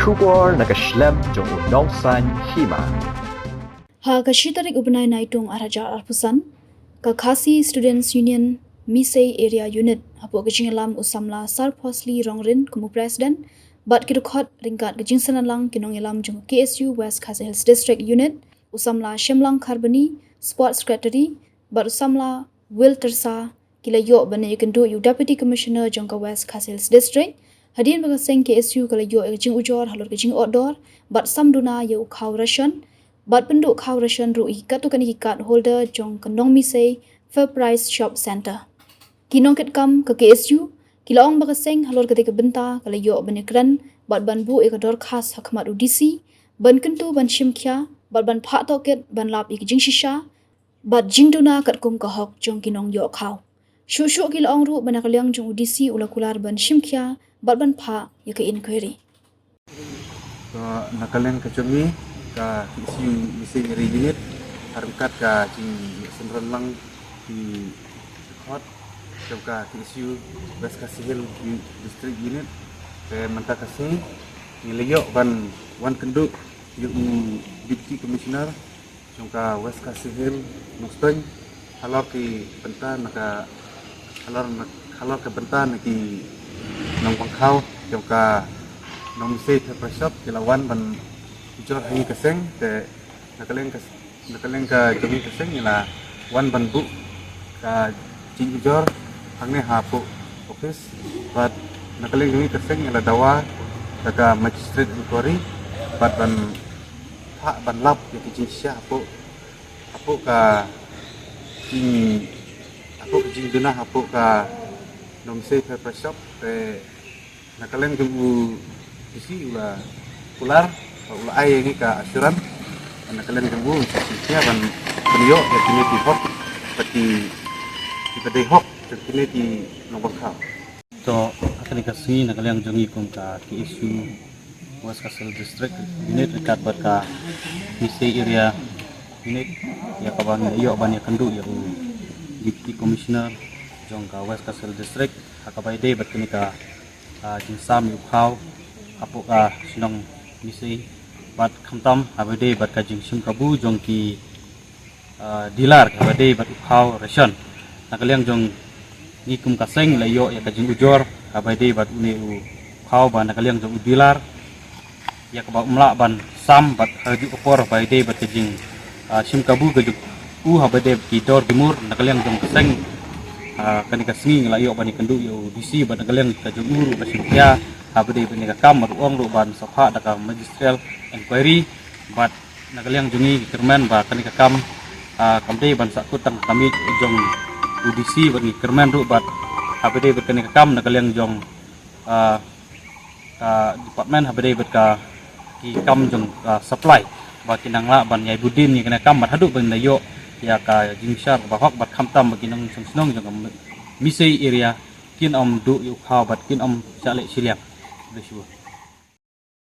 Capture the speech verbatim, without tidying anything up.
Khubor na ka shlem jong u Nongsaiñ Hima. Ha ka shi tarik u bnai Naitung arhajar arphew san, ka Khasi Students Union Misei Area Unit, hapoh ka jingïalam u samla Sarphosli Rongrin kum u president, bad ki dkhot ryngkat ka jingsynran lang ki nongïalam jong ka K S U West Khasi Hills District Unit, u samla Shemlang Kharbani, sport secretary, bad u samla Will Tersa, ki la ïoh ban ïakynduh ïa u Deputy Commissioner jong ka West Khasi Hills District. Hadien ba ka seng K S U ka la ïoh ïa ka jingujor halor ka jingotdor bad sam duna ïa u khaw ration, bad pynduh khaw ration ruh ïa katto katne ki card holder jong ka Nongmisei Fair Price Shop Centre. Ki nongkitkam ka K S U ki la ong ba ka seng halor katei ka bynta ka la ïoh ban ïakren bad ban buh ïa ka dorkhas ha khmat u D C ban kyntu ban shim khia bad ban phah tohkit ban lap ïa ka jingshisha bad jingduna katkum ka hok jong ki nongïoh khaw. Shuh shuh ki la ong ruh ba na ka liang jong u D C u la kular ban shim khia bad ban phah ïa ka inquiry. To, na ka liang ka jong ngi ka K S U Misei Area Unit, ryngkat ka jingsynran lang ki dkhot jong ka K S U West Khasi Hills District Unit, te mynta ka sngi ngi la ïoh ban wan kynduh ïa u Deputy Commissioner jong ka West Khasi Hills Nongstoiñ halor ki bynta na ka, halor na, halor ka bynta na ki nongpang khaw jong ka Nongmisei Fair Price Shop ki la wan ban ujor ha ngi ka seng, te na ka liang ka, na ka liang ka jong ngi ka seng ngi la wan ban buh ka jingujor hangne hapoh office, bad na ka liang jong ngi ka seng ngi la dawa da ka magistrate inquiry bad ban phah ban lap ïa ka jingshisha hapoh, hapoh ka jing, hapoh ka jingduna hapoh ka Nongmisei Fair Price Shop, te na ka liang jong u D C u la kular, u la ai ïa ngi ka assurance na ka liang jong u, sa shisha ban, ban ïoh ïa kine ki hok, bad ki, kiba dei hok jong kine ki nongpang khaw. To, ha kane ka sngi na ka liang jong ngi kum ka K S U West Khasi Hills District Unit ryngkat bad ka Misei Area Unit, ïa kaba ngi ïoh ban ïakynduh ïa u Deputy Commissioner jong ka West Khasi Hills District ha kaba ïadei bad kane ka, ah, jingsam ïa u khaw hapoh ka shnong Misei, bad khamtam haba ïadei bad ka jingshim kabu jong ki ah, dealer kaba dei bad u khaw ration. Na ka liang jong ngi kum ka seng la ïoh ïa ka jingujor kaba dei bad une u khaw, ba na ka liang jong u dealer ïa kaba um lah ban sam bad ha kajuh ka por ba dei bad ka jing, ah, shim kabu ka jong u haba dei bad ki dor ki mur. Na ka liang jong ka seng, ah, kane ka sngi ngi la ïoh ban ïakynduh ïa u D C bad na ka liang ka jong u ruh la shim khia haba dei bad kane ka kam, bad u ong ruh ban sa phah da ka magisterial inquiry, bad na ka liang jong ngi ngi kyrmen ba kane ka kam, ah, kam dei ban sahkut tang ka miej jong u D C, bad ngi kyrmen ruh bad haba dei bad kane ka kam na ka liang jong, ah, ka department haba dei bad ka ki kam jong, ah, supply, ba kin nang lah ban ïai bud dien ïa kane ka kam bad haduh ban da ïoh ïa ka jingbishar kaba hok, bad khamtam ba ki nongshong shnong jong ka Misei area kin ym duh ïa u khaw bad kin ym shah leh shiliang. Khublei shibun.